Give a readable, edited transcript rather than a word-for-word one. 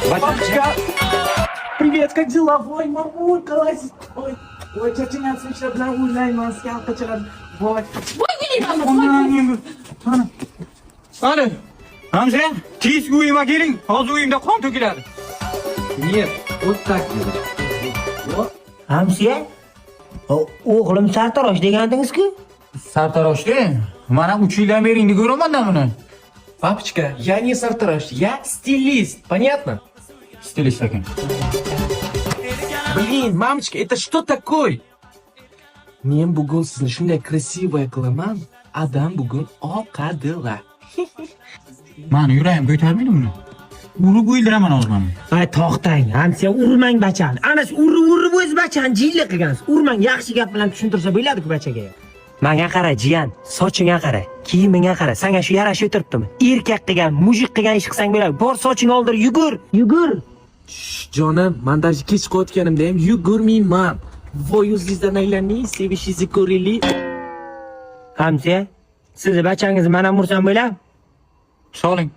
Папочка! Привет, как дела? Voy, мамулька, лазит. Ой, ой, charchagansiz, ishlar bilan o'ynayman, qachon. Voy. Voy, o'ynayman, voy. Qani? Hamza, tez uyimga keling. Hozir uyimda qon to'kiladi. Нет, вот так делаешь. Вот. Hamsiya, o'g'lim sartarosh degandingiz-ku? Sartaroshda mana 3 yildan beri endi ko'raman-da buni. Папочка, я не sartarosh, я стилист, понятно? Stilist ekan. Блин, мамочка, это что такое? Men bugun sizni shunday красивая qilaman, adam bugun oqadilar. Mani yuragim ko'tarmaydi buni. Urib o'ldiraman hozir mana. Ay, to'xtang, hamsiya, urmang bachani. Ana shu urib urib o'zi bachani jilli qilgansiz. Urmang, yaxshi gap bilan tushuntirsa bo'ladi-ku bachaga. Manga qara, jiyan, sochingga qara, kiyimingga qara. Sanga shu yarashib o'tiribdimi? Erkak qilgan, мужик qilgan ish qilsang bo'ladi. Bor, sochingni oldir, yugur, yugur. Jonim, man даже kech qolayotganimda ham yugurmayman. Voy, yuzingizdan aylanay, sevishingizni ko'raylik. Hamsiya, sizni bachangizni mana ursam bo'ladi? Soling.